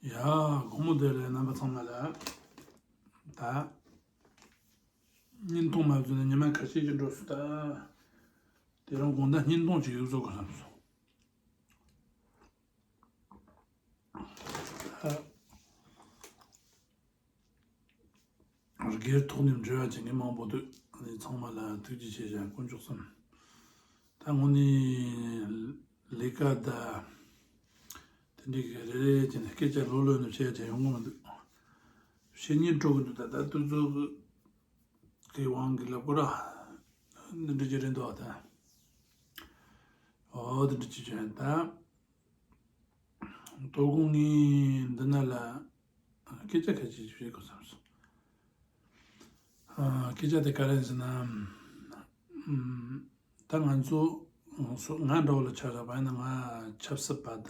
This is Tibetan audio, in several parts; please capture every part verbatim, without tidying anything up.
ཡ། དགོང་མོ་བདེ་ལེགས། རྣམ་པ་ཚང་མ་ལ། ད། བརྙན་ཐུང་མ་བཟོས་ན་ཉི་མ་ཁ་ཤས་ཀྱི་འགྲོ་སོང་ད། དེ་རིང་དགོང་དག་བརྙན་ཐུང་ཅིག་བཟོ་དགོས་བསམ་སོང་། ད། སྒེར་ཐོག་ནས་འབྲེལ་བ་བྱེད་མཁན་མང་པོ་འདུག་ཨ་ནི་ཚང་མ་ལ་ཐུགས་རྗེ་ཆེ་ཞུ་དགོས་བྱུང་སོང་། ད་དངོས་གནས་ལས་ཀ་ད་དེ་འདྲའི་གི་རེ་རེ་བྱས་ནས་སྐད་ཆ་ལྷོད་ལྷོད་ནས་བཤད་ཡ་ཡོང་གི་མི་འདུག་བཤད་སྙིང་བྲོ་གི་འདུག་ད་ད་དུས་ཚོད་ཀྱི་དབང་གིས་ལབ་དགོས་ར། འདི་འདྲ་ཅིག་རེད་འདུག་ད། ཨོ་དེ་འདྲ་ཅིག་བྱས་ད། དོ་དགོང་ངས་འདི་ན་ལ་སྐད་ཆ་ཁ་ཤས་ཤིག་བཤད་དགོས་བསམ་སོང་། ཨ། སྐད་ཆ་དེ་ག་རེ་ཡིན་ཟེར་ན། ཨམ། ད་ང་ཚོ་སོ་ང་འདྲ་བོ་ལ་ཆ་བཞག་པ་ཡིན་ན་ང་ཆབ་སྲིད་པ་ད་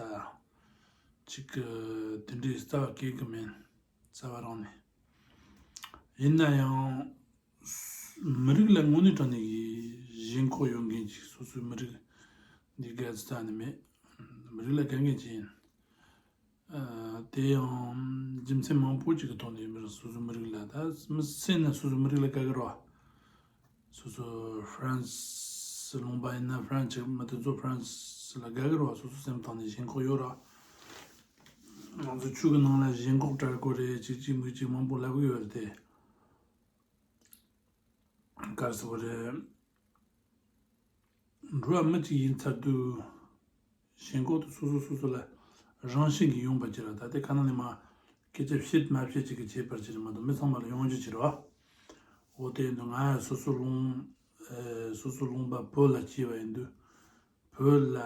ཅིག་གི་དེ་འདྲའི་རྩ་བ་སྐྱེ་གི་མིན། རྩ་བ་རང་ནས། ཡིན་ན་ཡང་། མི་རིགས་ལ་དངོས་གནས་དྲང་གནས་ཀྱི་ཞེན་ཁོག་ཡོད་མཁན་ཅིག་སོ་སོའི་མི་རིགས་འདི་དགའ་རྩ་ནས་མེད། མི་རིགས་ལ་དགའ་མཁན་ཅིག་ཡིན། ཨ། དེ་ཡང་རྒྱུ་མཚན་མང་པོ་ཅིག་གི་ཐོག་ནས་མི་རིགས་སོ་སོའི་མི་རིགས་ལ་ད་མི་སེམས་ནས་སོ་སོའི་མི་རིགས་ལ་དགའ་གི་རེད་བ། སོ་སོ་ཧྥ་རན་སི་ལུང་པ་ཡིན་ན་ཧྥ་རན་སི་མི་དེ་ཚོ་ཧྥ་རན་སི་ལ་དགའ་གི་རེད་བ། སོ་སོ་སེམས་ཐོག་ནས་ཞེན་ཁོག་ཡོད་རེད་བ། ང་ཚོ་ཆོས་ཀྱི་ནང་ལ་ཞེན་ཁོག་བྲལ་དགོས་རེད། ཅིག་ཅིག་མིག་ཅིག་མང་པོ་ལབ་གི་ཡོད་རེད་དེ། ག་རེ་ཟེར་དགོས་རེད། འགྲོ་བ་མི་གཅིག་ཡིན་ཚར་དུས། ཞེན་ཁོག་དེ་སོ་སོ་སོ་སོ་ལ་རང་བཞིན་གྱིས་ཡོང་པ་ཅིག་རེད། ད་ལྟའི་ཁ་ནང་ནས་མ་སྐད་ཆ་བཤད་མ་བཤད་ཅིག་གི་བྱས་པར་ཅིག་རེད་མ་གཏོགས་མི་ཚང་མ་ལ་ཡོང་རྒྱུ་ཅིག་རེད་བ། འོ་དེ་ཡིན་དུས་ང་སོ་སོ་ལུང་ཨེ། སོ་སོ་ལུང་པ་བོད་ལ་སྐྱེས་པ་ཡིན་དུས། བོད་ལ་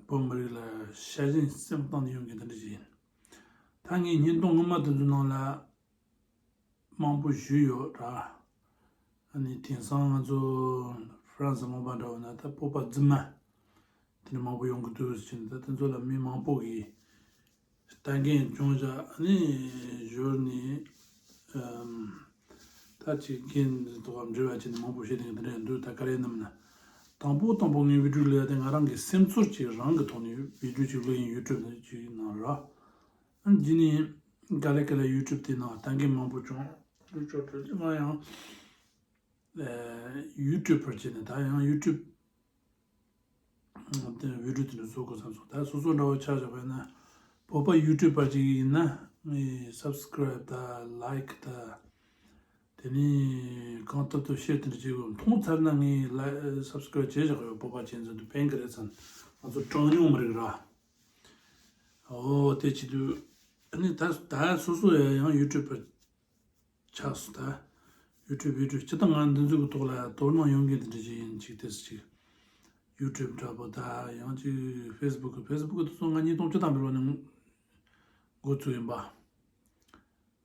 བོད་མི་རིགས་ལ་ཤ་ཞེན་སེམས་གཏིང་ནས་ཡོང་མཁན་དེ་འདྲ་ཅིག་ཡིན། ད་ངས་བརྙན་ཐུང་སྔོན་མ་དེ་ཚོའི་ནང་ལ། མང་པོ་ཞུས་ཡོད་ར། ཨ་ནི་དེང་སང་ང་ཚོ་ཧྥ་རན་སི་ལུང་པ་འདྲ་བོ་ན་ད་བོད་པ་རྫུན་མ་དེ་འདྲ་མང་པོ་ཡོང་གི་འདུག་ཟེར་ནས། ད་དེ་ཚོ་ལ་མི་མང་པོ་གིས་ལྟ་མཁན་བྱུང་བཞག་ཨ་ནི་ཞོར་ནས་ཨམ། ད་ཅིག་རྒན་དེ་ཚོ་ག་འབྲེལ་བ་བྱས་ནས་མང་པོ་བཤད་བསྡད་མཁན་དེ་འདྲ་འདུག་ད་ག་རེ་ཡིན་ནམ་ན། དང་པོ་དང་པོ་ངས་བི་ཌིའོ་ལས་ཡ་དེ་ང་རང་གི་སེམས་ཚོར་ཅིག་རང་གི་ཐོག་ནས་བི་ཌིའོ་ཅིག་བླུགས་ཡིན། ཡུ་ཊུབ་ནང་ཅིག་ནང་ར། ཨ་ནི་འདི་ནས་ག་ལེ་ག་ལེ་ཡུ་ཊུབ་དེ་ནང་ལྟ་མཁན་མང་པོ་བྱུང་། ཡུ་ཊུབ་དེ་ང་ཡང་ཨེ། ཡུ་ཊུབ་པར་བྱས་ནས་ད་ཡང་ཡུ་ཊུབ་དེ་བི་ཌིའོ་དེ་འདྲ་བཟོ་དགོས་བསམ་སོང་། ད་སོ་སོ་འདྲ་བོ་ཆ་བཞག་པ་ཡིན་ན་བོད་པ་ཡུ་ཊུབ་པར་ཅིག་ཡིན་ན་ངས་སབ་སི་ཀ་རའིབ་དང་ལའིཀ་དང་དེ་ནས་གང་ཐུབ་ཐུབ་ཤེར་དེ་འདྲ་བྱེད་དགོས། མཐོང་ཚར་ན་ངས་ལའི་སབ་སི་ཀ་རའིབ་བྱས་བཞག་ཡོད། བོད་པ་བྱས་ཚར་དུས་ཕན་གི་རེད་བསམ། ང་ཚོ་གྲངས་ཉུང་མི་རིགས་ར། ཨོ་དེ་བྱེད་དུས་ཨ་ནི་ད་ད་སོ་སོ་ཡང་ཡང་ཡུ་ཊུབ་པར་ཆགས་སོང་། ད་ཡུ་ཊུབ་ཡུ་ཊུབ་སྤྱིར་བཏང་ང་འདི་ཚོ་གི་ཐོག་ལ་དོ་སྣང་ཡོང་མཁན་དེ་འདྲ་ཞིག་ཡིན། གཅིག་དེ་སུ་གཅིག་ཡུ་ཊུབ་འདྲ་པོ་ད་ཡང་གཅིག་ཧྥེ་སི་བུག་གི་ཧྥེ་སི་བུག་གི་དེ་ཚོ་ང་ཉིས་སྟོང་བཅུ་ཐམ་པའི་ལོ་ནས་འགོ་བཙུགས་ཡིན་པ།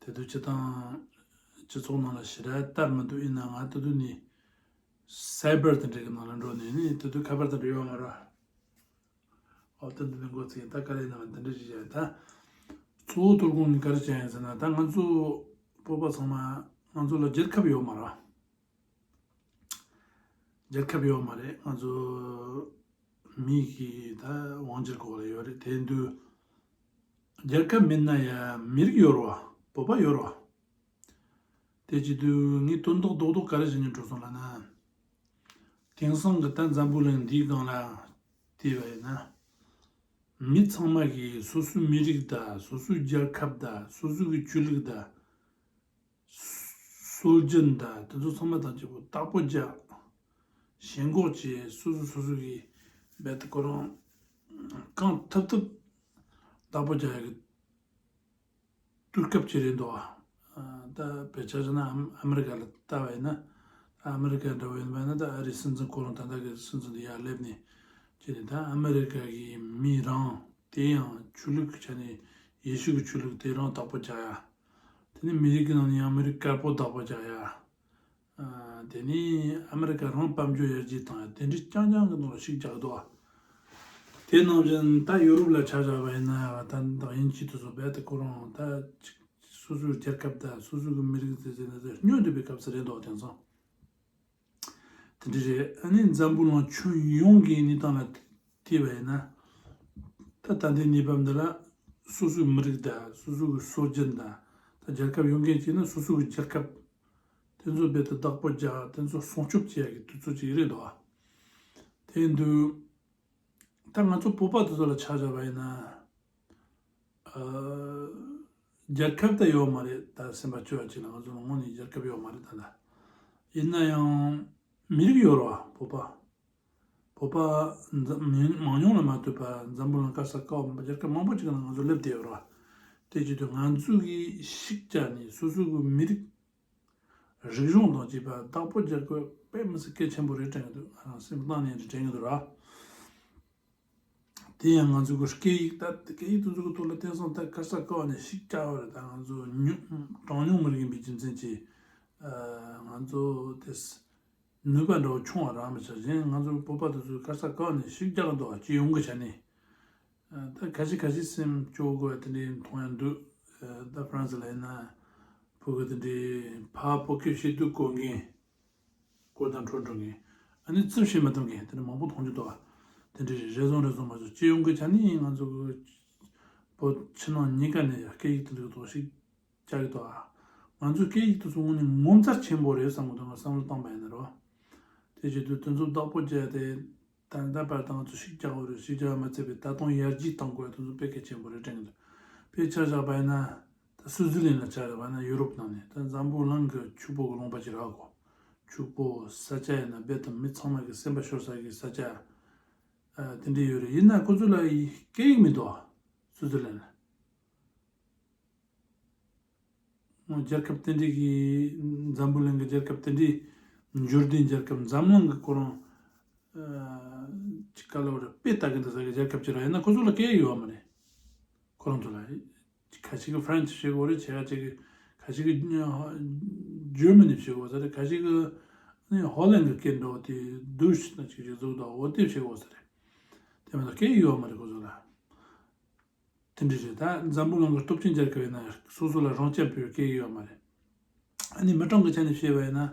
དེ་དུས་སྤྱིར་བཏང་སྤྱི་ཚོགས་ནང་ལ་ཞེ་དྲག་བལྟར་མི་འདུག་ཡིན་ནའང་ང་དེ་དུས་ནས་སའི་བར་དེ་འདྲ་གི་ནང་ལ་འགྲོ་ནས་ནི་དེ་དུས་ཁ་པར་དེ་འདྲ་ཡོད་མ་རེད། ཨོ་ད་འདི་ནས་འགོ་ཚུགས་ཡིན། ད་ག་རེ་ཡིན་ནམ་འདི་འདྲ་ཞིག་བྱས། ད་གཙོ་བོ་དོ་དགོང་ངས་ག་རེ་བྱས་ཡིན་ཟེར་ན། ད་ང་ཚོ་བོད་པ་ཚང་མ་ང་ཚོ་ལ་རྒྱལ་ཁབ་ཡོད་མ་རེད། རྒྱལ་ཁབ་ཡོད་མ་རེད། ང་ཚོ་མི་གི་ད་དབང་སྒྱུར་སྐོར་ལ་ཡོད་རེད། དེ་དུས་རྒྱལ་ཁབ་མིན་ན་ཡང་མི་རིགས་ཡོད་རེད་བ། བོད་པ་ཡོད་རེད་བ། དེ་བྱེད་དུས་ངས་དོན་དག་རྡོག་རྡོག་ག་རེ་བྱེད་སྙིང་བྲོ་སོང་ལབ་ན། དེང་སང་གི་ད་འཛམ་བུ་གླིང་འདིའི་སྒང་ལ་བལྟས་པ་ཡིན་ན། མི་ཚང་མ་གིས་སོ་སོའི་མི་རིགས་དང་སོ་སོའི་རྒྱལ་ཁབ་དང་སོ་སོའི་གི་ཆོས་ལུགས་དང་། སྲོལ་རྒྱུན་དང་དེ་ཚོ་ཚང་མ་དང་གཅིག་པོ་བདག་པོ་རྒྱག་ཞེན་ཁོག་བྱས། སོ་སོ་སོ་སོ་གི་རྦད་དེ་ཁོ་རང་གང་ཐུབ་ཐུབ་བདག་པོ་རྒྱག་ཡག་གི་དུས་སྐབས་ཅིག་རེད་འདུག་ཨ། ད་བོད་ཆ་བཞག་ན་ཨ་ཨ་མི་རི་ཀ་ལ་ལྟ་བ་ཡིན་ན། ཨ་མི་རི་ཀ་འདྲ་བོ་ཡིན་པ་ན་ད་ཨ་རིའི་སྲིད་འཛིན་ཁོ་རང་ད་ལྟ་གི་སྲིད་འཛིན་དེ་ཡར་སླེབས་ནས་བྱས་ནས། ད་ཨ་མི་རི་ཀ་གི་མི་རང་དེ་ཡང་ཆོས་ལུགས་ཀྱི་ཆ་ནས་ཡེ་ཤུ་གི་ཆོས་ལུགས་དེ་རང་བདག་པོ་རྒྱག་ཡ། དེ་ནས་མི་རིགས་ཀྱི་ནང་ནས་ཡང་མི་རིགས་དཀར་པོ་བདག་པོ་རྒྱག་ཡ། ཨ། དེ་ནས་ཨ་མི་རི་ཀ་རང་དཔལ་འབྱོར་ཡར་རྒྱས་བཏང་ཡ། དེ་འདྲའི་རྐྱང་རྐྱང་གི་ནང་ལ་ཤུགས་རྒྱག་གི་འདུག་ཨ། དེ་ནང་བཞིན་ད་ཡོ་རོབ་ལ་ཆ་བཞག་པ་ཡིན་ན། ད་ད་དབྱིན་ཇི་དེ་ཚོ་རྦད་དེ་ཁོ་རང་ད་ཅིག་སོ་སོའི་རྒྱལ་ཁབ་དང་སོ་སོའི་གི་མི་རིགས་ཟེར་ཟེར་ན་ད་སྨྱོ་འདུག་པའི་སྐབས་སུ་རེད་འདུག་དེང་སང་། དེ་འདྲ་རེད། ཨ་ནི་འཛམ་བུ་གླིང་ཁྱོན་ཡོངས་ཀྱི་གནས་སྟངས་ལ་བལྟས་པ་ཡིན་ན། ད་ད་ལྟའི་གནས་བབ་འདི་ལ་ སོ་སོའི་མི་རིགས་དང་སོ་སོ་གི་སྲོལ་རྒྱུན་དང་། ད་རྒྱལ་ཁབ་ཡོད་མཁན་ཅིག་ན་སོ་སོ་གི་རྒྱལ་ཁབ་དེ་ཚོ་རྦད་དེ་བདག་པོ་རྒྱག་དེ་ཚོ་སྲུང་སྐྱོབ་བྱེད་ཡག་གི་དུས་ཚོད་ཅིག་རེད་འདུག་ཨ། དེ་དུས་ད་ང་ཚོ་བོད་པ་དེ་ཚོ་ལ་ཆ་བཞག་པ་ཡིན་ན། ཨ། རྒྱལ་ཁབ་ད་ཡོད་མ་རེད། ད་སེམས་པ་སྐྱོ་བ་ཅིག་ལ་ང་ཚོ་ལ་དངོས་གནས་རྒྱལ་ཁབ་ཡོད་མ་རེད་ད་ལྟ། ཡིན་ན་ཡང་མི་རིགས་ཡོད་རེད་བ། བོད་པ། བོད་པ་འཛམ་མི་མང་ཉུང་ལ་མ་ལྟོས་པར་འཛམ་བུ་གླིང་ག་ས་ག་བ་རྒྱལ་ཁབ་མང་པོ་ཅིག་ནང་ང་ཚོ་སླེབས་བསྡད་ཡོད་རེད་བ། དེ་བྱེད་དུས་ང་ཚོ་གིས་ཤུགས་བརྒྱབ་ནས་སོ་སོ་གི་མི་རིགས་རིག་གཞུང་དང་བཅས་པ་བདག་པོ་རྒྱག་དགོས་དཔེ་མི་སྲིད་གལ་ཆེན་པོ་རེད་དྲན་གི་འདུག་ང་རང་སེམས་གཏིང་ནས་དྲན་གི་འདུག་ར། དེ་ཡང་ང་ཚོ་གི་སྐད་ཡིག་ད་སྐད་ཡིག་དེ་ཚོ་གི་ཐོག་ལ་བརྟེན་སོང་ད་ག་ས་ག་བ་ནས་ཤུགས་རྒྱག་པ་རེད། ད་ང་ཚོ་ཉུང་གྲངས་ཉུང་མི་རིགས་ཡིན་པའི་རྒྱུ་མཚན་གྱིས་ང་ཚོ་དེ་ནུས་པ་འདྲ་བོ་ཆུང་བ་རག་མི་ཆགས། གཞན་ང་ཚོ་བོད་པ་དེ་ཚོ་ག་ས་ག་བ་ནས་ཤུགས་རྒྱག་གི་འདུག་སྤྱི་ཡོངས་ཀྱི་ཆ་ནས། ད་ཁ་ཤས་ཁ་ཤས་སེམས་སྐྱོ་དགོས་དེ་འདྲའི་མཐོང་ཡ་འདུག་ད་ཧྥ་རན་སི་ལ་ཡིན་ན་བོད་གི་དེ་འདྲའི་ཕར་བོད་སྐད་བཤད་དུས་གོ་མཁན། གོ་དང་འཕྲོད་འགྲོ་མཁན། ཨ་ནི་རྩིབ་བཤད་མ་ཐུབ་མཁན་དེ་འདྲ་མང་པོ་མཐོང་རྒྱུ་འདུག་ཨ། དེ་འདྲའི་རེ་ཟུང་རེ་ཟུང་མ་གཏོགས་སྤྱི་ཡོངས་ཀྱི་ཆ་ནས་ང་ཚོ་གི་བོད་ཕྱི་ནང་གཉིས་ཀ་ནས་སྐད་ཡིག་དེ་འདྲའི་ཐོག་ཞིག་རྒྱག་གི་འདུག་ཨ། ང་ཚོའི་སྐད་ཡིག་དེ་ཚོ་དངོས་གནས་ངོ་མཚར་ཆེན་པོ་རེད་བསམ་གི་འདུག་ང་བསམ་བློ་བཏང་པ་ཡིན་ན་རོ། དེ་བྱེད་དུས་དེ་ཚོ་བདག་པོ་བྱས་ཏེ། ད་ལྟ་བར་དུ་ང་ཚོ་ཤུགས་རྒྱག་དགོས་རེད། ཤུགས་རྒྱག་མ་ཚད་པའི་ད་དུང་ཡར་རྒྱས་གཏང་དགོས་དེ་ཚོ་དཔེ་གལ་ཆེན་པོ་རེད་དྲན་གི་འདུག་དཔེ་ཆ་བཞག་པ་ཡིན་ན། ད་སུའུ་ཙི་ལན་ལ་ཆ་བཞག་པ་ན་ཡུ་རོབ་ནང་ནས་ད་འཛམ་བུ་གླིང་གི་ཕྱུག་པོ་གི་ལུང་པ་ཅིག་རག་གོ། ཕྱུག་པོ་ས་ཆ་ཡིན་ན་རྦད་དེ་མི་ཚང་མ་གི་སེམས་པ་ཤོར་ས་གི་ས་ཆ། ཨ། དེ་འདྲ་ཡོད་རེད། ཡིན་ན་ཁོ་ཚོ་ལ་སྐད་ཡིག་མི་འདུག་ཨ། སུའུ་ཙི་ལན་ལ། རྒྱལ་ཁབ་དེ་འདྲའི་གི་འཛམ་བུ་གླིང་གི་རྒྱལ་ཁབ་དེ་འདྲའི་འབྱོར་ལྡན་རྒྱལ་ཁབ་འཛམ་གླིང་གི་ཁོ་རང་ཅིག་ག་ལ་བར་དཔེ་ལྟ་གི་འདུག་ས་གི་རྒྱལ་ཁབ་ཅིག་ར་ཡིན་ན་ཁོ་ཚོ་ལ་སྐད་ཡིག་ཡོད་མ་རེད། ཁོ་རང་ཚོ་ལ་ཁ་ཅིག་གི་ཧྥ་རན་སི་བཤད་གོ་རེད། ཁ་ཅིག་གི་ཁ་ཅིག་གི་ཇར་མ་ནི་བཤད་གོ་ས་རེད། ཁ་ཅིག་གི་ནི་ཧོ་ལན་གི་སྐད་འགྲོ་དེ་དུ་ཤི་ན་ཅིག་ཅིག་ཟུག་དང་འོ་དེ་བཤད་གོ་ས་རེད། དེ་མ་གཏོགས་སྐད་ཡིག་ཡོད་མ་རེད་ཁོ་ཚོ་ལ། དེ་འདྲ་རེད། ད་འཛམ་བུ་གླིང་གི་སྟོབས་ཆེན་རྒྱལ་ཁབ་ཡིན་ན་སོ་སོ་ལ་རང་སྐྱ་འབུལ་སྐད་ཡོད་མ་རེད། ཨ་ནི་མི་གྲངས་ཀྱི་ཆ་ནས་བཤད་པ་ཡིན་ན།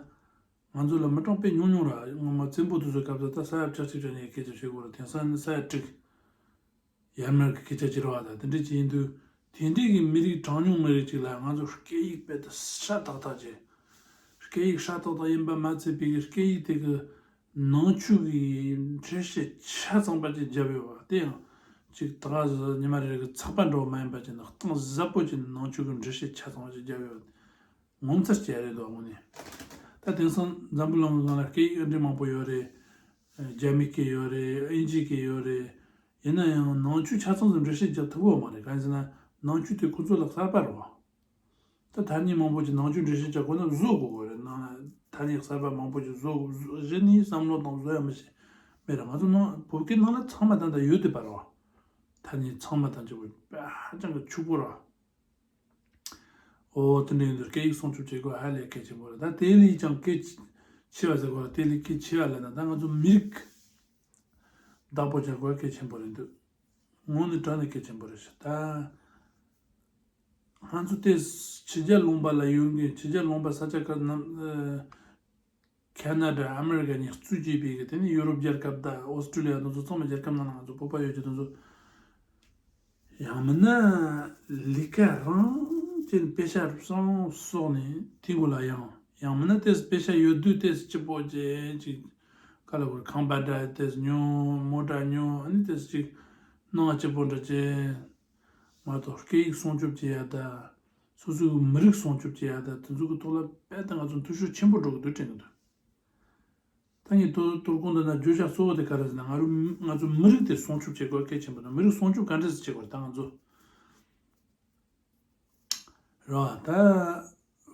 ང་ཚོ་ལ་མི་གྲངས་དཔེ་ཉུང་ཉུང་ར། སྔོན་མ་བཙན་པོ་དེ་ཚོའི་སྐབས་སུ་ད་ས་ཡ་བཅུ་གཅིག་བཅུ་གཉིས་སྐད་ཆ་བཤད་དགོས་རེད། དེང་སང་ནི་ས་ཡ་དྲུག་ཡར་མར་གྱི་སྐད་ཆ་བྱེད་རོགས་ད་དེ་འདྲ་ཅིག་ཡིན་དུས། དེ་འདྲའི་གི་མི་རིགས་གྲངས་ཉུང་མི་རིགས་ཅིག་ལ་ང་ཚོ་སྐད་ཡིག་དཔེ་ད་སྲ་ཐག་ཐག་བྱས། སྐད་ཡིག་སྲ་ཐག་ཐག་ཡིན་པ་མ་ཚད་པའི་སྐད་ཡིག་དེ་གི་ནང་ཆོས་ཀྱི་འགྲེལ་བཤད་ཆ་ཚང་པ་ཅིག་བརྒྱབ་ཡོད་པ་དེ་ཡང་ཅིག་ད་ག་ཟེ་ཉི་མ་རེ་རེ་གི་ཚགས་པར་འདྲ་བོ་མ་ཡིན་པ་ཅིག་ནང་གཏིང་ཟབ་པོ་ཅིག་ནང་ཆོས་ཀྱི་འགྲེལ་བཤད་ཆ་ཚང་པ་ཅིག་བརྒྱབ་ཡོད་པ་ངོ་མཚར་སྐྱེ་རེད་དོ་དངོས་གནས། ད་དེང་སང་འཛམ་བུ་གླིང་གི་ནང་ལ་སྐད་ཡིག་ཨ་འདྲ་མང་པོ་ཡོད་རེད། རྒྱ་མི་སྐད་ཡོད་རེད། དབྱིན་ཇི་སྐད་ཡོད་རེད། ཡིན་ན་ཡང་ནང་ཆོས་ཆ་ཚང་ཙམ་འགྲེལ་བཤད་རྒྱབ་ཐུབ་ཀྱི་ཡོད་མ་རེད། གང་ཡིན་ཟེར་ན་ནང་ཆོས་དེ་ཁོ་ཚོ་ལ་གསར་པ་རེད་བ། ད་ཐ་སྙད་མང་པོ་ཅིག་ནང་ཆོས་འགྲེལ་བཤད་བྱ་དགོས་ན་བཟོ་དགོས་ཀྱི་རེད། ནང་ཐ་སྙད་གསར་པ་མང་པོ་ཅིག་བཟོ་བཟོ་གཞི་ནས་བསམ་བློ་དང་བཟོ་ཡ་མི་ཤེས་མེད་ར། ང་ཚོ་ནང་བོད་སྐད་ནང་ལ་ཚང་མ་ད་ལྟ་ཡོད་དེ་པ་ར་བ། ཐ་སྙད་ཚང་མ་དང་གཅིག་པ་ཧ་ཅང་གི་ཕྱུག་པོ་ར། ཨོ་དེ་འདྲ་ཡིན་དུས་སྐད་ཡིག་སྲུང་སྐྱོབ་བྱེད་དགོས་ཧ་ལས་གལ་ཆེན་པོ་རེད། ད་དེ་ལས་ཀྱང་གལ་ཆེ་བ་ཟེར་དགོས་ར། དེ་ལས་གལ་ཆེ་བ་ལབ་ན་ད་ང་ཚོ་མི་རིགས་བདག་པོ་བྱ་དགོས་གལ་ཆེན་པོ་རེད་འདུག་དངོས་གནས་དྲང་གནས་གལ་ཆེན་པོ་རེད་ཤག་ད་ང་ཚོ་དེ་ཕྱི་རྒྱལ་ལུང་པ་ལ་ཡོད་མཁན། ཕྱི་རྒྱལ་ལུང་པ་ས་ཆ་ཁག་ནང་ཨ་ཁ་ན་ཌ་ཨ་མེ་རི་ཀ་གཉིས་གཙོས་བྱས་པའི་གི་དེ་ནི་ཡུ་རོབ་རྒྱལ་ཁབ་དང་ཨོ་སི་ཀྲུ་ལི་ཡ་དེ་ཚོ་ཚང་མ་རྒྱལ་ཁབ་ནང་ལ་ང་ཚོ་བོད་པ་ཡོད་ཀྱི་དེ་ཚོ། ཡང་མིན་ན་ལས་ཀ་རང་བྱས་ནས་པེ་ཤ་རུབ་སོང་སོགས་ནས་དེ་གུ་ལ་ཡང་ཡང་མིན་ན་ཏེས་པེ་ཤ་ཡོད་དུས་ཏེས་སྐྱིད་པོ་བྱས་ཅིག་ག་ལ་བར་ཁང་པ་འདྲ་ཏེས་ཉོ། མོ་ཊ་ཉོ། ཨ་ནི་ཏེས་ཅིག་ནང་སྐྱིད་པོ་འདྲ་བྱས་མ་གཏོགས་སྐད་ཡིག་སྲུང་སྐྱོབ་བྱེད་ཡ་ད་སོ་སོའི་མི་རིགས་སྲུང་སྐྱོབ་བྱེད་ཡ་ད་དེ་ཚོ་གི་ཐོག་ལ་རྦད་དེ་ང་ཚོ་འཐུས་ཤོར་ཆེན་པོ་འགྲོ་གི་འདུག་དྲན་གི་འདུག་ད་ངས་དོ་དོ་དགོང་དུ་ན་བརྗོད་བྱ་གཙོ་བོ་དེ་ག་རེ་ཟེར་ན་ང་རུ་ང་ཚོ་མི་རིགས་དེ་སྲུང་སྐྱོབ་བྱེད་དགོས་གལ་ཆེན་པོ་དང་མི་རིགས་སྲུང་སྐྱོབ་ག་འདྲ་ཞིག་བྱེད་དགོས་རེད་ད་ང་ཚོ། རེད་བ། ད་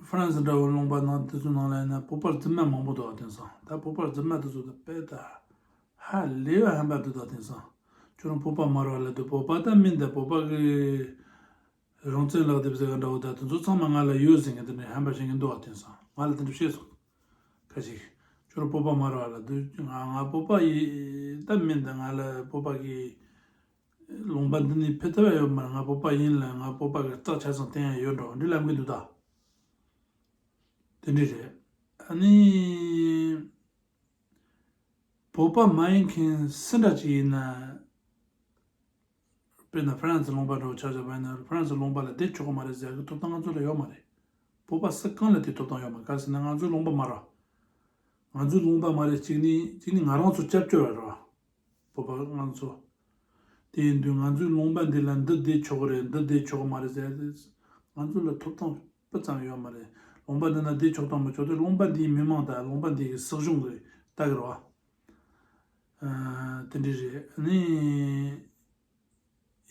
ཧྥ་རན་སི་འདྲ་བོ་ལུང་པ་ནང་དེ་ཚོ་ནང་ལ་ཡིན་ན་བོད་པ་རྫུན་མ་མང་པོ་འདུག་བ། དེང་སང་ད་བོད་པ་རྫུན་མ་དེ་ཚོ་ད་དཔེ་ད་ཧ་ལས་པ་ཧམ་པ་འདུག་ད་དེང་སང་ཁྱོད་རང་བོད་པ་མ་རེད་བ་ལབ་དུས་བོད་པ་ད་མིན་ད་བོད་པ་གི་རང་བཙན་ལག་དེབ་ཟེར་ག་འདྲ་བོ་ད་དེ་ཚོ་ཚང་མ་ང་ལ་ཡོད་ཟེར་མཁན་དེ་འདྲ་ཧམ་པ་བཤད་མཁན་འདུག་བ། དེང་སང་ང་ལ་དེ་འདྲ་བཤད་སོང་། ཁ་ཅིག་ཁྱོད་རང་བོད་པ་མ་རེད་བ་ལབ་དུས་ང་ང་བོད་པ་ཡིན་ད་མིན་ད་ང་ལ་བོད་པ་གི་ལུང་པ་འདི་ནས་ཕེབས་ཐུབ་ཡ་ཡོད་མ་རེད། ང་བོད་པ་ཡིན་ལ་ང་བོད་པ་གི་རྟགས་ཆ་ཚང་བསྟན་ཡ་ཡོད་འགྲོ་འདི་ལབ་མཁན་འདུག་ད། དེ་འདྲ་རེད། ཨ་ནི། བོད་པ་མ་ཡིན་མཁན་སུ་འདྲ་ཅིག་ཡིན་ན། དཔེར་ན་ཧྥ་རན་སི་ལུང་པ་འདྲ་བོ་ཆ་བཞག་པ་ཡིན་ན། ཧྥ་རན་སི་ལུང་པ་ལ་བསྡད་ཆོག་གི་མ་རེད་ཟེར་གི་ཐོབ་ཐང་ང་ཚོ་ལ་ཡོད་མ་རེད། བོད་པ་སུ་གང་ལ་དེ་ཐོབ་ཐང་ཡོད་མ་རེད། ག་རེ་ཟེར་ན་ང་ཚོའི་ལུང་པ་མ་རེད། ང་ཚོའི་ལུང་པ་མ་རེད། གཅིག་ནི་གཅིག་ནི་ང་རང་ཚོ་སྐྱབས་བཅོལ་བ་རེད་བ། བོད་པ་ང་ཚོ། དེ་ཡིན་དུས་ང་ཚོའི་ལུང་པ་འདི་ལ་འདི་བསྡད་ཆོག་གི་རེད། འདི་བསྡད་ཆོག་གི་མ་རེད་ཟེར་ཏེ། ང་ཚོ་ལ་ཐོབ་ཐང་སྤུ་ཙམ་ཡོད་མ་རེད། ལུང་པ་འདི་ན་བསྡད་ཆོག་དང་མི་ཆོག་དེ་ལུང་པ་འདིའི་མི་མང་དང་ལུང་པ་འདི་གི་སྲིད་གཞུང་གིས་ལྟ་གི་རེད་བ། ཨ། དེ་འདྲ་རེད། ཨ་ནི།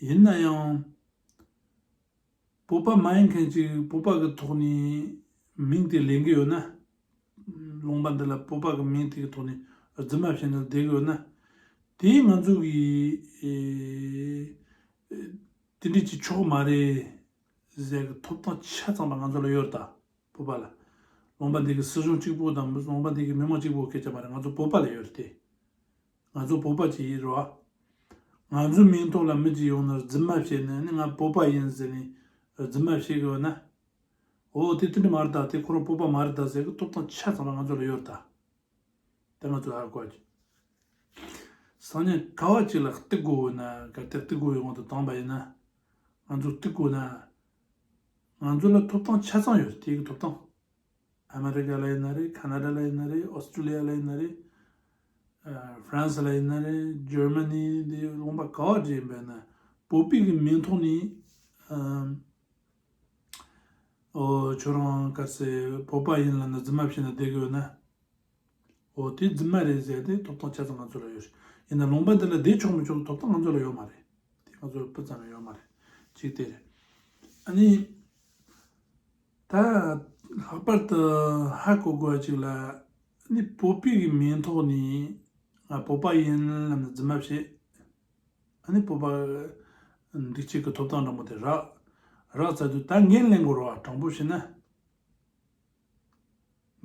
ཡིན་ན་ཡང་། བོད་པ་མ་ཡིན་མཁན་ཅིག་བོད་པ་གི་ཐོག་ནས་མིང་དེ་ལེན་གི་ཡོད་ན། ལུང་པ་འདི་ལ་བོད་པ་གི་མིང་དེ་གི་ཐོག་ནས་རྫུན་མ་བཤད་ནས་བསྡད་གི་ཡོད་ན། དེ་ང་ཚོ་གི་ཨེ། དེ་འདྲ་ཅིག་ཆོག་མ་རེད་ཟེར་གི་ཐོབ་ཐང་ཆ་ཚང་པ་ང་ཚོ་ལ་ཡོད་རེད་ད། བོད་པ་ལ། ལུང་པ་འདི་གི་སྲིད་གཞུང་གཅིག་པོ་དང་ལུང་པ་འདི་གི་མི་མང་གཅིག་པོ་སྐད་ཆ་མ་རེད། ང་ཚོ་བོད་པ་ལ་ཡོད་རེད་དེ། ང་ཚོ་བོད་པ་ཅིག་ཡིན་རོགས། ང་ཚོའི་མིང་ཐོག་ལ་མི་གཅིག་ཡོང་ནས་རྫུན་མ་བཤད་ནས་ནི་ང་བོད་པ་ཡིན་ཟེར་ནས་རྫུན་མ་བཤད་གི་ཡོད་ན། འོ་དེ་དེ་འདྲ་མ་རེད་ད། དེ་ཁོ་རང་བོད་པ་མ་རེད་ད་ཟེར་གི་ཐོབ་ཐང་ཆ་ཚང་པ་ང་ཚོ་ལ་ཡོད་ད། དེ་ང་ཚོ་ཧ་གོ་གི། སང་ཉིན་ག་བ་ཅིག་ལ་རྟུག་དགོས་ཡོད་ན། གལ་ཏེ་རྟུག་དགོས་ཡོང་དུ་བཏང་པ་ཡིན་ན། ང་ཚོ་རྟུག་དགོས་ན། ང་ཚོ་ལ་ཐོབ་ཐང་ཆ་ཚང་ཡོད་རེད། དེ་གི་ཐོབ་ཐང་། ཨ་མེ་རི་ཀ་ལ་ཡིན་ན་རེད། ཁ་ན་ཌ་ལ་ཡིན་ན་རེད། ཨོ་སི་ཀྲི་ལི་ཡ་ལ་ཡིན་ན་རེད། ཨ། ཧྥ་རན་སི་ལ་ཡིན་ན་རེད། འཇར་མ་ནི་འདི་ལུང་པ་ག་བ་འདྲ་ཡིན་པ་ཡིན་ན། བོད་པའི་གི་མིང་ཐོག་ནས། ཨ། ཨོ། ཁྱོད་རང་གལ་སྲིད་བོད་པ་ཡིན་ལབ་ན་རྫུན་མ་བཤད་ན་བསྡད་གི་ཡོད་ན། འོ་དེ་རྫུན་མ་རེད་ཟེར་ཏེ་ཐོབ་ཐང་ཆ་ཚང་ང་ཚོ་ལ་ཡོད་རེད། ཡིན་ན་ལུང་པ་འདི་ལ་བསྡད་ཆོག་མི་ཆོག་གི་ཐོབ་ཐང་ང་ཚོ་ལ་ཡོད་མ་རེད། དེ་ང་ཚོ་ལ་སྤུ་ཙམ་ཡང་ཡོད་མ་རེད། གཅིག་དེ་རེད། ཨ་ནི། ད་ལྷག་པར་དུ་ཧ་གོ་དགོས་པ་ཅིག་ལ། ཨ་ནི་བོད་པའི་གི་མིང་ཐོག་ནས་ང་བོད་པ་ཡིན་ལབ་ནས་རྫུན་མ་བཤད། ཨ་ནི་བོད་པ་འདི་གཅིག་གི་ཐོབ་ཐང་འདྲ་མོ་དེ་རག་རག་ཚར་དུས་ད་འགན་ལེན་དགོས་རེད་བ། དྲང་པོ་བཤད་ན།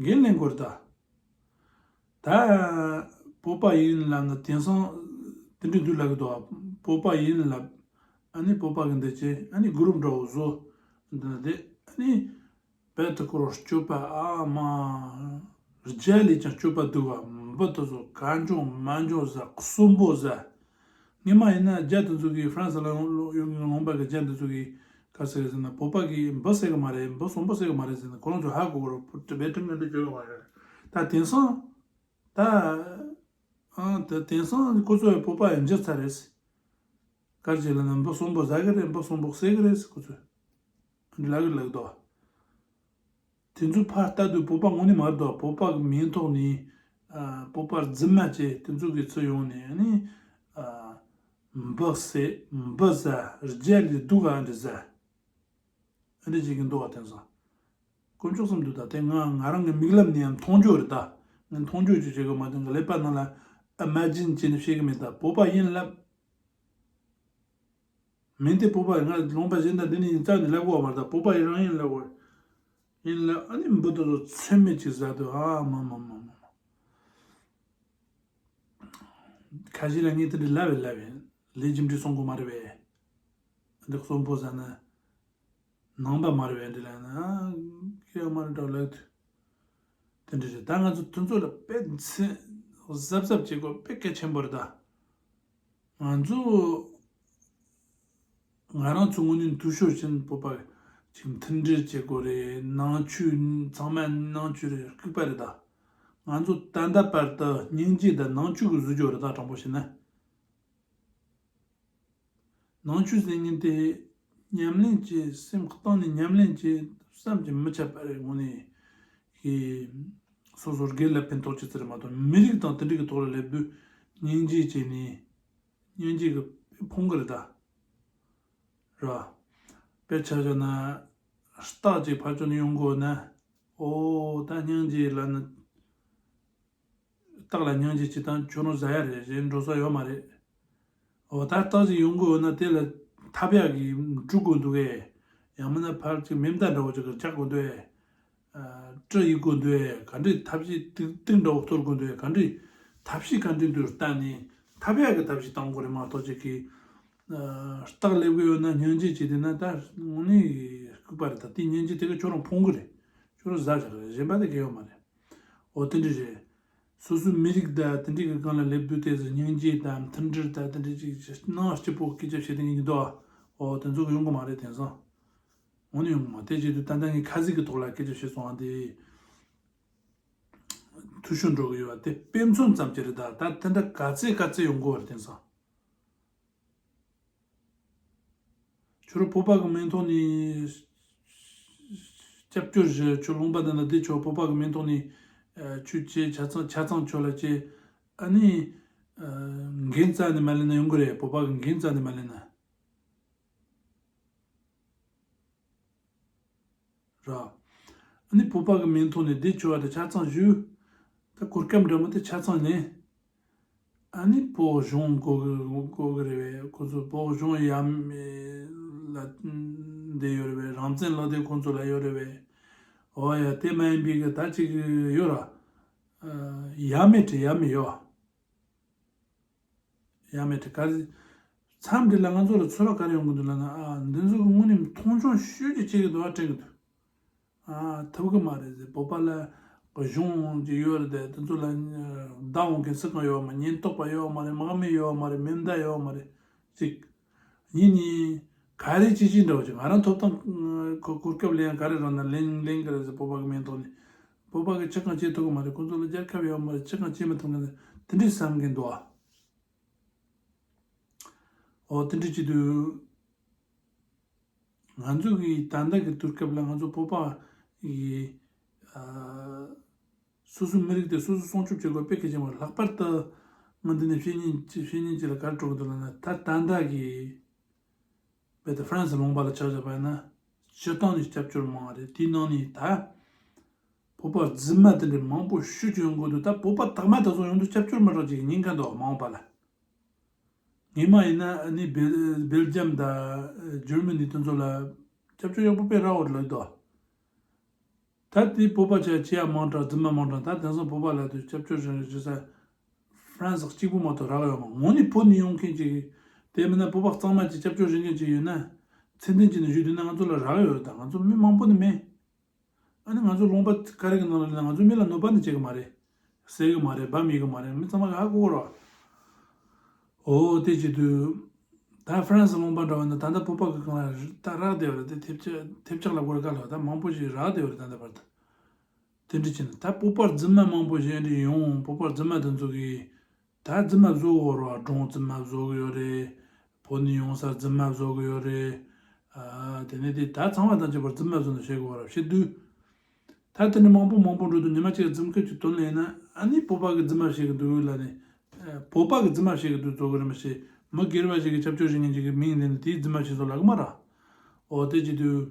འགན་ལེན་དགོས་རེད་ད། ད་བོད་པ་ཡིན་ལབ་ན་དེང་སང་དེ་འདྲ་འདུག་ལབ་གི་འདུག་བ། བོད་པ་ཡིན་ལབ། ཨ་ནི་བོད་པ་གི་འདི་བྱས། ཨ་ནི་གུ་རུབ་འདྲ་བོ་བཟོ། འདི་ན་དེ། ཨ་ནི་བལ་དུ་ཁོ་རང་སྤྱོད་པ་ཨ་མ། རྒྱ་ལས་ཀྱང་སྤྱོད་པ་སྡུག་བ། འབུ་དེ་ཚོ་གར་འཇོང་མར་འཇོང་ཟ། གསོན་པོ་ཟ། སྔོན་མ་ཡིན་ན་རྒྱ་དེ་ཚོ་གིས། ཧྥ་རན་སི་ལ་ཡོང་ཡོང་ཡོང་པ་གི་རྒྱ་འདི་ཚོ་གིས་ག་ཟེར་ཟེར་ན། བོད་པ་གིས་འབུ་ཟ་གི་མ་རེད། འབུ་གསོན་པོ་ཟ་གི་མ་རེད་ཟེར་ན། ཁོ་རང་ཚོ་ཧ་གོ་གི་རེད། བོད་དེ་བེད་སྤྱོད་ངན་པ་བྱེད་གི་མ་རེད། ད་དེང་སང་ད། ཨ། ད་དེང་སང་ཁོ་ཚོས་བོད་པ་ཡང་འགྱུར་ཚར་རེད། ག་རེ་བྱས་ལབ་ན་འབུ་གསོན་པོ་ཟ་གི་རེད། འབུ་གསོན་པོ་ཟ་གི་རེད་ཁོ་ཚོས། ལབ་གི་ལབ་གི་འདུག་དེ་ཚོ་ཕར་ལྟ་དུས་བོད་པ་དངོས་གནས་མ་རེད་འདུག་བོད་པ་གི་མིང་ཐོག་ནས། ཨ། བོད་པ་རྫུན་མ་བྱས། དེ་ཚོ་གི་ཚུར་ཡོང་ནས་ནི། ཨ། འབུ་བསད། འབུ་ཟ། རྒྱ་ལས་སྡུག་ག་འདྲ་ཟ། ཨ་འདྲ་བྱེད་ཀྱི་འདུག་བ། དེང་སང་དཀོན་མཆོག་གསུམ་འདུག་ད་དེ་ང་ང་རང་གི་མིག་ལམ་ནས་ཡང་མཐོང་རྒྱུ་རེད་ད། ངས་མཐོང་རྒྱུ་ཅིག་བྱེད་དགོས་མ་གཏོགས་ཀླད་པ་ནང་ལ་ཨི་མེ་ཇིན་བྱས་ནས་བཤད་གི་མེད་ད། བོད་པ་ཡིན་ལབ། མིང་དེ་བོད་པ་ཡིན། ང་ལུང་པ་གཞན་དང་འདི་ནས་ཡིན་རྩ་ནས་ལབ་དགོས་པ་མ་རེད་ད། བོད་པ་ཡིན་རང་ཡིན་ལབ་དགོས། ཡིན་ལབ། ཨ་ནི་འབུ་དེ་ཚོ་ཚོད་མེད་ཅིག་ཟ་དུས། ཨ་མ་མ་མ་མ་མ། ཁ་ཤས་ལ་ངས་དེ་འདྲ་ལབ་པས་ལབ་པས། ལས་རྒྱུ་འབྲས་སོང་དགོས་མ་རེད་པས། འདི་གསོན་པོ་ཟ་ན་ནང་པ་མ་རེད་པས། འདི་ལབ་ན་ཨ་ཁྱོད་མ་རེད་འདྲ་ལབ་དུས། དེ་འདྲ་རེད། ད་ང་ཚོ་དེ་ཚོ་ལ་དཔེ་མཚོན་གཟབ་གཟབ་བྱེད་དགོས་དཔེ་གལ་ཆེན་པོ་རེད་ད། ང་ཚོ་ང་རང་ཚོ་དངོས་གནས་འཐུས་ཤོར་ཕྱིན། བོད་པ་ཅིག་མཐུན་སྒྲིལ་བྱེད་དགོས་རེད། ནང་ཆོས་ཚང་མ་ནང་ཆོས་རེད། ལྐུགས་པ་རེད་ད། ང་ཚོ་ད་ལྟ་བར་དུ་སྙིང་རྗེ་དང་ནང་ཆོས་ཀྱི་བཟོ་བཅོས་རེད་ད། དྲང་པོ་བཤད་ན། ནང་ཆོས་ཟེར་མཁན་དེ་ཉམས་ལེན་བྱེད། སེམས་གཏིང་ནས་ཉམས་ལེན་བྱེད། བསམ་གྱིས་མི་ཁྱབ་པ་རེད། དངོས་གནས་ཀྱི་སོ་སོ་སྒེར་ལ་ཕན་ཐོགས་ཅིག་ཙམ་རེད་མ་གཏོགས་མི་རིགས་དང་དེ་འདྲ་གི་ཐོག་ལ་སླེབས་དུས་སྙིང་རྗེ་བྱས་ནས། སྙིང་རྗེ་གི་ཕུང་གི་རེད་ད། རེད་བ། དཔེར་ཆ་བཞག་ན། སྟག་ཅིག་ཕར་ཕྱོགས་ནས་ཡོང་གི་ཡོད་ན། ཨོ་ད་སྙིང་རྗེ་ལབ་ན། སྟག་ལ་སྙིང་རྗེ་བྱེད་སྟངས་ཁྱོད་རང་ཟ་ཡ་རེད། གཞན་འགྲོ་ས་ཡོད་མ་རེད། ཨོ་ད་སྟག་ཅིག་ཡོང་གི་ཡོད་ན་དེ་ལ་ཐབ་ཡག་གིས་འབྲུ་དགོས་འདུག་གས། ཡང་མིན་ན་ཕར་ཅིག་མེ་མདའ་འདྲ་བོ་ཅིག་གིས་རྒྱག་དགོས་འདུག་གས། ཨ། གྲི་ཡིབ་དགོས་འདུག་གས། ག་འདྲའི་ཐབས་ཤེས་ཏིག་ཏིག་འདྲ་བོ་གཏོར་དགོས་འདུག་གས། ག་འདྲའི་ཐབས་ཤེས་ག་འདྲའི་འདུག་བལྟས་ནས་ཐབ་ཡག་གི་ཐབས་ཤེས་བཏང་དགོས་རེད་མ་གཏོགས་ཅིག་གིས། ཨ། སྟག་སླེབས་གི་ཡོད་ན་སྙིང་རྗེ་བྱས་བསྡད་ན་ད་དངོས་གནས་ལྐུགས་པ་རེད་ད། དེ་སྙིང་རྗེ་དེ་ག་ཁྱོད་རང་ཕུང་གི་རེད། ཁྱོད་རང་ཟ་བཞག་གི་རེད། གཞན་པ་དེ་གས་ཡོད་མ་རེད། འོ་དེ་འདྲ་རེད། སོ་སོའི་མི་རིགས་དང་དེ་འདྲའི་གི་སྒང་ལ་སླེབས་དུས་དེ་ཚོ་སྙིང་རྗེ་དང་མཐུན་སྒྲིལ་དང་དེ་འདྲའི་ཅིག་ནང་སྐྱིད་པོ་སྐད་ཆ་བཤད་དེ་ཡིན་གྱི་འདུག་ཨོ་དེ་ཚོ་གི་ཡོང་གི་མ་རེད། དེང་སང་དངོས་གནས་ཡོང་གི་མ་དེ་བྱེད་དུས་ད་ལྟ་ངས་ཁ་ཟིག་གི་ཐོག་ལ་སྐད་ཆ་བཤད་སོང་ཨ། དེ་འཐུས་ཤོར་འགྲོ་གི་ཡོད་པ་དེ་དཔེ་མཚོན་ཙམ་ཅིག་རེད། ད་ད་དེ་འདྲ་ག་ཚད་ག་ཚད་ཡོང་གི་ཡོད་རེད། དེང་སང་ཁྱོད་རང་བོད་པ་གི་མིང་ཐོག་ནས་སྐྱབས་བཅོལ་བྱེད། ཁྱོད་ལུང་པ་དེ་འདྲ་བསྡད། ཁྱོད་བོད་པ་གི་མིང་ཐོག་ནས་ཨ་ཁྱོད་ཀྱི་ཆ་ཚང་ཆ་ཚང་ཁྱོད་ལ་ཅེ་ཨ་ནི་ཨ་འགན་རྩ་ནས་མ་ལེན་ན་ཡོང་གི་རེད། བོད་པ་གི་འགན་རྩ་ནས་མ་ལེན་ན། ར། ཨ་ནི་བོད་པ་གི་མིང་ཐོག་ནས་བསྡད་ཆོག་པ་དེ་ཆ་ཚང་ཞུ། ད་གོ་སྐབས་འདྲ་མོ་དེ་ཆ་ཚང་ལེན། ཨ་ནི་བོད་གཞུང་དགོས་གི་དགོས་གི་རེད་པས། ཁོ་ཚོ་བོད་གཞུང་ཡ་མེད་ལ་བསྡད་ཡོད་རེད་པས། རང་བཙན་ལག་དེབ་ཁོ་ཚོ་ལ་ཡོད་རེད་པས། འོ་ཡ་དེ་མ་ཡིན་པའི་གི་ད་ཅིག་ཡོད་ར། ཡ་མེད་དྲི་ཡ་མེད་ཡོད། ཡ་མེད་དྲི་ག་རེ། མཚམས་འདི་ལ་ང་ཚོ་ལ་ཚོར་བ་ག་རེ་ཡོང་གི་འདུག་ལབ་ན། ཨ་འདི་ཚོ་གི་དངོས་གནས་མཐོང་ཆུང་ཤོས་ཀྱི་བྱེད་ཀྱི་འདུག་པ་དྲན་གྱི་འདུག་ཨ་ཐུབ་གི་མ་རེད་ཟེར། བོད་པ་ལ་གཞུང་གི་ཡོད་རེད་དེ། དེ་ཚོ་ལ་བདག་འོང་མཁན་སུ་གང་ཡོད་མ། ཉེན་རྟོག་པ་ཡོད་མ་རེད། དམག་མི་ཡོད་མ་རེད། མེ་མདའ་ཡོད་མ་རེད། གཅིག་གཉིས་ནི་ག་རེ་ཅི་ཅི་འདྲ་བོ་ཅིག་ང་རང་ཐོབ་ཐང་གོ་གོ་སྐབས་ལེན་ག་རེ་རག་ན་ལེན་ལེན་གི་རེད་ཟེར། བོད་པ་གི་མིང་ཐོག་ནས་བོད་པ་གི་ཅི་གང་བྱེད་ཐུབ་གི་མ་རེད། ཁོང་ཚོ་ལ་རྒྱལ་ཁབ་ཡོད་མ་རེད། ཅི་གང་བྱེད་མི་ཐུབ་མཁན་དེ་འདྲའི་བསམ་གི་འདུག་ཨ། འོ་དེ་འདྲ་བྱེད་དུས། ང་ཚོ་གི་ད་ལྟ་གི་དུས་སྐབས་ལ་ང་ཚོ་བོད་པ་ཡི་ཨ་སོ་སོའི་མི་རིགས་དེ་སོ་སོ་སྲུང་སྐྱོབ་བྱེད་དགོས་དཔེ་གལ་ཆེན་པོ། ལྷག་པར་དུ་ང་འདི་ནས་བཤེས་གཉེན་བཤེས་གཉེན་གཅིག་ལ་ག་རེ་སྤྲོད་གི་འདུག་ལབ་ན། ད་ད་ལྟ་གི་བོད་དེ་ཧྥ་རན་སི་ལུང་པ་ལ་ཆ་བཞག་པ་ཡིན་ན་སྤྱིར་བཏང་ནས་སྐྱབས་བཅོལ་མང་བ་རེད། དེའི་ནང་ནས་ད་བོད་པ་རྫུན་མ་དེ་འདྲའི་མང་པོ་ཤོད་ཀྱི་ཡོང་གི་འདུག་ད་བོད་པ་དག་མ་དེ་ཚོ་ཡོང་དུས་སྐྱབས་བཅོལ་མི་རག་ཅིག་ཉེན་ཁ་འདུག་མ་འོངས་པ་ལ། སྔོན་མ་ཡིན་ན་ཨ་ནི་སྦེལ་སྦེལ་ཇམ་དང་འཇར་མ་ནི་དེ་ཚོ་ལ་སྐྱབས་བཅོལ་ཡག་པོ་དཔེ་རག་ཡོད་ལབ་འདུག་ད་དེ་བོད་པ་ཆ་ཆེ་ཡ་མང་དྲགས། རྫུན་མ་མང་དྲགས། ད་དེང་སང་བོད་པ་ལ་དུ་སྐྱབས་བཅོལ་རེད་རེད་ས་ཧྥ་རན་སི་གཅིག་པུ་མ་གཏོགས་རག་ཡོད་མ། དངོས་གནས་བོད་ནས་ཡོང་མཁན་ཅིག་དེ་མིན་ན་བོད་པ་གཙང་མ་ཅིག་སྐྱབས་བཅོལ་རེད་མཁན་ཅིག་ཡོད་ན་ཚད་ལྡན་ཅིག་ནས་ཞུས་དུས་ན་ང་ཚོ་ལ་རག་ཡོད་རེད། ད་ང་ཚོ་མི་མང་པོ་ནི་མེད། ཨ་ནི་ང་ཚོ་ལུང་པ་ག་རེ་གི་ནང་ལ་ཡིན་ན་ང་ཚོ་མི་ལ་གནོད་པ་ནི་བྱེད་གི་མ་རེད། ཟེར་གི་མ་རེད། སྦམ་ཡེ་གི་མ་རེད། མི་ཚང་མ་གི་ཧ་གོ་གི་རེད། འོ་དེ་བྱེད་དུས་ད་ཧྥ་རན་སི་ལུང་པ་འདྲ་བ་ན་ད་ལྟ་བོད་པ་གི་སྒང་ལ་ད་རག་བསྡད་ཡོད་རེད། དེ་ཐེབས་ཆག་ཐེབས་ཆག་ལ་གོ་རེ་ག་ལ་ད་མང་པོ་ཞིག་རག་བསྡད་ཡོད་རེད། ད་ལྟ་བར་དུ་དེ་འདྲ་བྱས་ན་ད་བོད་པ་རྫུན་མ་མང་པོ་ཞིག་འདྲ་ཡོང་། བོད་པ་རྫུན་མ་དེ་ཚོ་གིས་ད་རྫུན་མ་བཟོ་གི་ཡོད་རེད་བ། སྒྲུང་རྫུན་མ་བཟོ་གི་ཡོད་རེད། བོད་ནས་ཡོང་ས་རྫུན་མ་བཟོ་གི་ཡོད་རེད། ཨ་དེ་ནས་དེ་ད་ཚང་མ་ཐམས་ཅད་པར་རྫུན་མ་བཟོ་ནས་བཤད་གི་ཡོད་རེད་བཤད་དུས། ད་དེ་འདྲ་མང་པོ་མང་པོ་འགྲོ་དུས་ཉི་མ་གཅིག་རྫུན་སྐད་ཅིག་ཐོན་ལེ་ཡིན་ན་ཨ་ནི་བོད་པ་གི་རྫུན་མ་བཤད་གི་འདུག་ལབ་ནས། ཨ་བོད་པ་གི་རྫུན་མ་བཤད་གི་འདུག་བཟོ་གི་རེད་མ་གཞི་མི་སྒེར་བ་ཞིག་གི་སྐྱབས་བཅོལ་ཞིག་ཉན་ཅིག་གི་མིང་ལེན་ནས་དེའི་རྫུན་མ་བཤད་བཟོ་ལབ་གི་མ་རེད། འོ་དེ་བྱེད་དུས།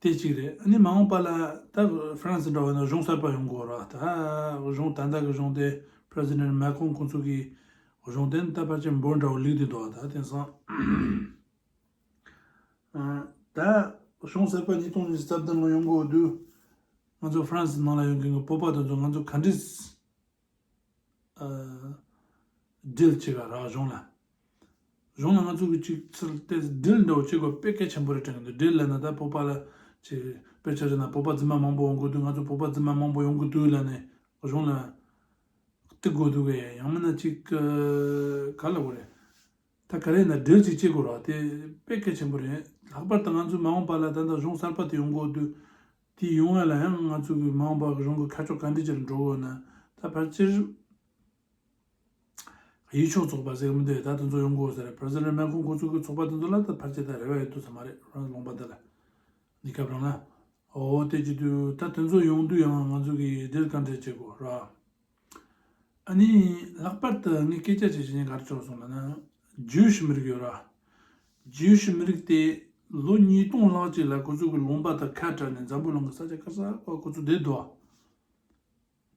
དེ་གཅིག་རེད། ཨ་ནི་མ་འོངས་པ་ལ་ད་ཧྥ་རན་སི་འདྲ་བ་ན་གཞུང་གསར་པ་ཡོང་དགོས་ར། ད་གཞུང་ད་ལྟ་གི་གཞུང་དེ་པྲེ་སི་ཌེན་མེ་ཁོང་ཁོང་ཚོ་གི་གཞུང་དེ་ནི་ད་ཕལ་ཆེར་འབོར་འདྲ་བོ་ལུགས་དེ་འདུག་ད་དེང་སང་ཨ་ད་གཞུང་གསར་པ་ཉིས་སྟོང་ཉི་ཤུ་རྩ་བདུན་ལོ་ཡོང་དགོས་དུས་ང་ཚོ་ཧྥ་རན་སི་ནང་ལ་ཡོང་མཁན་གི་བོད་པ་དེ་ཚོ་ང་ཚོ་ག་འདྲས། ཨ་སྒྲིལ་བྱེད་ག་ར་གཞུང་ལ། གཞུང་ལ་ང་ཚོ་གི་ཅིག་ཚུར་ཏེ་སྒྲིལ་འདྲ་བོ་བྱེད་དགོས་དཔེ་གལ་ཆེན་པོ་རེད་དྲན་གི་འདུག་སྒྲིལ་ལབ་ན་ད་བོད་པ་ལ་ཅིག་དཔེར་ཆ་བཞག་ན་བོད་པ་རྫུན་མ་མང་པོ་ཡོང་གི་འདུག་ང་ཚོ་བོད་པ་རྫུན་མ་མང་པོ་ཡོང་གི་འདུག་ལབ་ནས་གཞུང་ལ་གཏུག་དགོས་འདུག་གས། ཡང་མིན་ན་ཅིག་ག་ལབ་དགོས་རེད། ད་ག་རེ་ན་སྒྲིལ་ཅིག་བྱེད་དགོས་ར་དེ་དཔེ་གལ་ཆེན་པོ་རེད། ལྷག་པར་དུ་ང་ཚོའི་མ་འོངས་པ་ལ་ད་ལྟ་གཞུང་གསར་པ་དེ་ཡོང་གི་འདུག་དེ་ཡོང་བ་ལ་ཡང་ང་ཚོ་གི་མ་འོངས་པ་གི་གཞུང་གི་ཁ་ཕྱོགས་ག་འདྲ་ཅིག་ལ་འགྲོ་དགོས་ན་ད་ཕལ་ཆེར་ཡུལ་ཕྱོགས་ཚོགས་པ་ཟེར་གི་མི་འདུག་ད་དེ་ཚོ་ཡོང་དགོས་ས་རེད། པྲེ་སི་ཌེན་མེ་ཁོང་ཁོ་ཚོ་གི་ཚོགས་པ་དེ་ཚོ་ལ་ད་ཕལ་ཆེར་ད་རེ་བ་ཡོད་དུས་ས་མ་རེད། རང་ལུང་པ་འདི་ལ་གནས་སྐབས་རང་ན། འོ་དེ་བྱེད་དུས་ད་དེ་ཚོ་ཡོང་དུས་ཡང་ང་ཚོ་གི་སྒྲིལ་ག་འདྲ་བྱེད་དགོས་ར། ཨ་ནི་ལྷག་པར་དུ་ངས་སྐད་ཆ་བྱེད་བཞིན་ག་རེ་ཆོག་སོང་ལབ་ན། ཇིའུ་ཤི་མི་རིགས་ཡོད་ར། ཇིའུ་ཤི་མི་རིགས་དེ་ལོ་ཉིས་སྟོང་ལྷག་ཅིག་ལ་ཁོ་ཚོ་གི་ལུང་པ་དང་ཁ་བྲལ་ནས་འཛམ་བུ་གླིང་གི་ས་ཆ་ག་ས་ག་ཁོ་ཚོ་བསྡད་འདུག་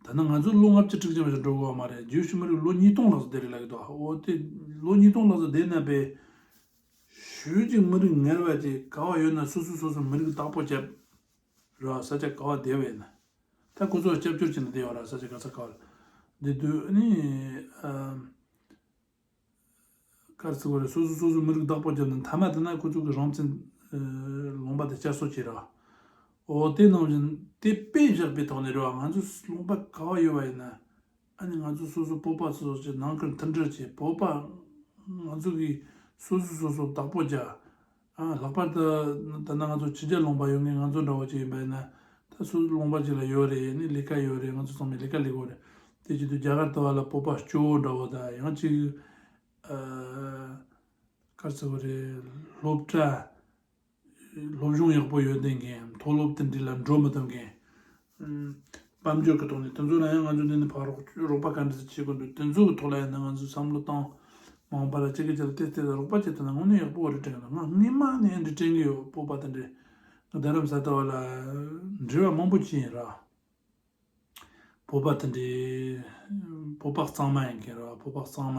ད་ནི་ང་ཚོ་ལོ་ལྔ་བཅུ་དྲུག་ཅུ་མ་ཞིག་འགྲོ་དགོས་པ་མ་རེད། ཇིའུ་ཤི་མི་རིགས་ལོ་ཉིས་སྟོང་ལྷག་ཙམ་བསྡད་རེད་ལབ་ཀྱི་འདུག་འོ་དེ་ལོ་ཉིས་སྟོང་ལྷག་ཙམ་བསྡད་ན་པས་ཞུ་ཅིག་མི་རིགས་ངལ་བ་ཅིག་ག་བ་ཡོད་ན་སོ་སོ་སོ་སོ་མི་རིགས་བདག་པོ་བྱས་ར་ས་ཆ་ག་བ་བསྡད་པ་ཡིན་ན། ད་ཁོ་ཚོ་སྐྱབས་བཅོལ་བྱས་ནས་བསྡད་ཡོད་ར་ས་ཆ་ག་ས་ག་བ་ལ་བསྡད་དུས་ཨ་ནི་ཨ། ག་རེ་ཟེར་དགོས་རེད། སོ་སོ་སོ་སོའི་མི་རིགས་བདག་པོ་བརྒྱབ་ནས་མཐའ་མ་དེ་ན་ཁོ་ཚོ་གི་རང་བཙན་ལུང་པ་དེ་བསྐྱར་གསོ་བྱས་ར། འོ་དེ་ནང་བཞིན་དེ་དཔེ་བཞག་པའི་ཐོག་ནས་རེད་བ། ང་ཚོ་ལུང་པ་ག་བ་ཡོད་པ་ཡིན་ན། ཨ་ནི་ང་ཚོ་སོ་སོ་བོད་པ་སོ་སོ་ཅིག་ནང་ཁུལ་མཐུན་སྒྲིལ་བྱེད། བོད་པ་ང་ཚོ་གི་སོ་སོ་སོ་སོ་བདག་པོ་རྒྱག་ཨ་ལྷག་པར་དུ་ད་ལྟ་ང་ཚོ་ཕྱི་རྒྱལ་ལུང་པ་ཡོད་མཁན་ང་ཚོ་འདྲ་བོ་ཅིག་ཡིན་པ་ཡིན་ན། ད་སོ་སོ་ལུང་པ་ཅིག་ལ་ཡོད་རེད། ཨ་ནི་ལས་ཀ་ཡོད་རེད། ང་ཚོ་ཚང་མས་ལས་ཀ་ལས་དགོས་རེད། དེ་བྱེད་དུས་རྒྱ་གར་དུ་བ་ལ་བོད་པ་སྐྱོ་བོ་འདྲ་བོ་དང་། ཡང་ཅིག་ཨ་ག་རེ་ཟེར་དགོས་རེད། སློབ་གྲྭ། སློབ་སྦྱོང་ཡག་པོ་ཡོད་བསྡད་མཁན། མཐོ་སློབ་དེ་འདྲ་ལ་འགྲོ་མི་ཐུབ་མཁན། ཨམ། དཔལ་འབྱོར་གྱི་ཐོག་ནས་དེ་ཚོ་ལ་ཡང་ང་ཚོ་འདི་ནས་ཕར་རོགས་རོགས་པ་ག་འདྲ་ཞིག་བྱེད་དགོས་འདུག་དེ་ཚོ་གི་ཐོག་ལ་ཡང་ན་ང་ཚོས་བསམ་བློ་བཏང་། མ་འོངས་པ་ལ་ཅིག་གི་ཅིག་ལ་ཏོག་ཙམ་རོགས་པ་བྱེད་ཐུབ་ན་དངོས་གནས་ཡག་པོ་རེད་དྲན་གི་འདུག་ང་སྔོན་མ་ནས་འདི་དྲན་གི་ཡོད། བོད་པ་དེ་འདྲས་རྡ་རམ་ས་ལ་བ་ལ་འབྲེལ་བ་མང་པོ་བྱས་ཡིན་ར། བོད་པ་དེ་འདྲའི་བོད་པ་གཙང་མ་ཡིན་མཁན་རེད་བ། བོད་པ་གཙང་མ།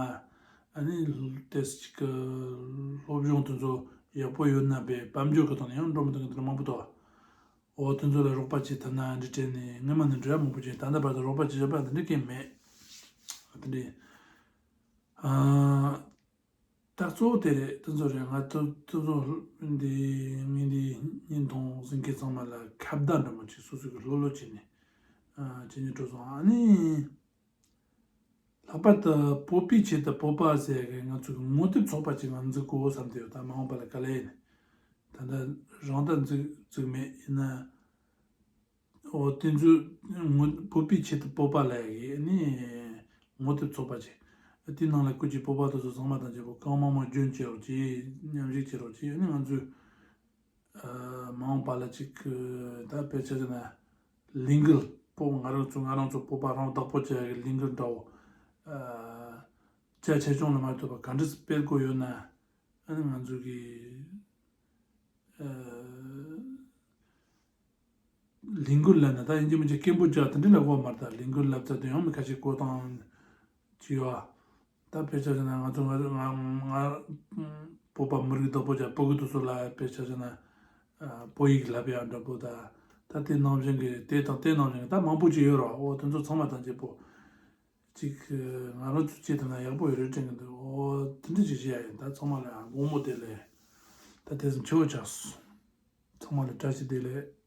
ཨ་ནི་ཏོག་ཙམ་ཅིག་གི་སློབ་སྦྱོང་དེ་ཚོ་ཡག་པོ་ཡོད་ན་བས་དཔལ་འབྱོར་གི་ཐོག་ནས་ཡང་འགྲོ་མི་ཐུབ་མཁན་དེ་འདྲ་མང་པོ་འདུག་འོ་དེ་ཚོ་ལ་རོགས་པ་བྱེད་ཐུབ་ན་འདི་དྲན་ནས་སྔོན་མ་ནས་འབྲེལ་བ་མང་པོ་བྱས། ད་ལྟ་བར་དུ་རོགས་པ་བྱེད་བཞིན་པ་འདི་འདྲ་གང་ཡང་མེད། དེ་འདྲའི། ཨ། ད་གཙོ་བོ་དེ་རེད། དེ་ཚོ་རེད། ང་ཚོ་དེ་ཚོ་འདི་ངས་འདི་བརྙན་ཐུང་གཟིགས་མཁན་ཚང་མ་ལ་ཁ་བརྡ་འདྲ་མོ་ཅིག་སོ་སོ་གི་ལྷོད་ལྷོད་བྱས་ནས་ཨ་བྱེད་སྙིང་བྲོ་སོང་། ཨ་ནི་ལྷག་པར་དུ་བོད་པའི་ཆེད་དུ་བོད་པ་ཟེར་གི་ང་ཚོ་གི་ངོ་དེབ་ཚོགས་པ་ཅིག་ང་འཛུགས་དགོས་བསམ་བསྡད་ཡོད། ད་མ་འོངས་པ་ལ་ག་ལེ་ཡིན། ད་ལྟ་རང་ད་འཛུགས་འཛུགས་མེད་ཡིན་ན། འོ་དེ་ཚོ་ངོ་བོད་པའི་ཆེད་དུ་བོད་པ་ལབ་ཡག་གི་ནི་ངོ་དེབ་ཚོགས་པ་ཅིག་དེའི་ནང་ལ་སྐུ་མཁྱེན་བོད་པ་དེ་ཚོ་ཚང་མ་དང་བཅས་པོ་གང་མང་མང་སྐྱོན་བྱེད་རོགས་གྱིས། མཉམ་ཞུགས་བྱེད་རོགས་གྱིས། ཨ་ནི་ང་ཚོས་ཨ་མ་འོངས་པ་ལ་ཅིག་ད་དཔེ་ཆ་བཞག་ན་ལས་འགུལ་པོ་ང་རང་ཚོ་ང་རང་ཚོ་བོད་པ་རང་བདག་པོ་བྱེད་ཡག་གི་ལས་འགུལ་འདྲ་བོ་ཨ་རྒྱ་ཆེ་ཆུང་ལ་མ་ལྟོས་པར་ག་འདྲས་སྤེལ་དགོས་ཡོད་ན། ཨ་ནི་ང་ཚོ་གི་ཨ་ལས་འགུལ་ལབ་ན་ད་ཡིན་གཅིག་མིན་གཅིག་སྐད་འབོད་རྒྱག་དེ་འདྲ་ལ་གོ་མ་རེད། ད་ལས་འགུལ་ལབ་ཚར་དུས་ཡང་མི་ཁ་ཤས་བསྐོ་སྟངས་ཅིག་ཡོད་ཨ། ད་དཔེ་ཆ་བཞག་ན་ང་ཚོ་ང་ང་ང་བོད་པ་མི་རིགས་བདག་པོ་རྒྱག་བོད་ཀྱི་དུས་ཚོད་ལ་དཔེ་ཆ་བཞག་ན་ཨ་བོད་ཡིག་ལབ་ཡག་འདྲ་པོ། ད་ད་དེ་ནང་བཞིན་གྱི་དེ་དང་དེ་ནང་བཞིན་གྱི་ད་མང་པོ་ཅིག་ཡོད་རེད་བ། འོ་དེ་ཚོ་ཚང་མ་དང་བཅས་པོ། ཅིག་ང་རང་ཚོ་བྱེད་ཐུབ་ན་ཡག་པོ་ཡོད་རེད་དྲན་གྱི་འདུག་འོ་དེ་འདྲ་ཅིག་བྱེད་ཡག་ཡིན། ད་ཚང་མ་ལ་དགོང་མོ་བདེ་ལེགས། ད་དེ་ཙམ་ཆེ་བོ་ཆགས་སོང་། ཚང་མ་ལ་བཀྲ་ཤིས་བདེ་ལེགས།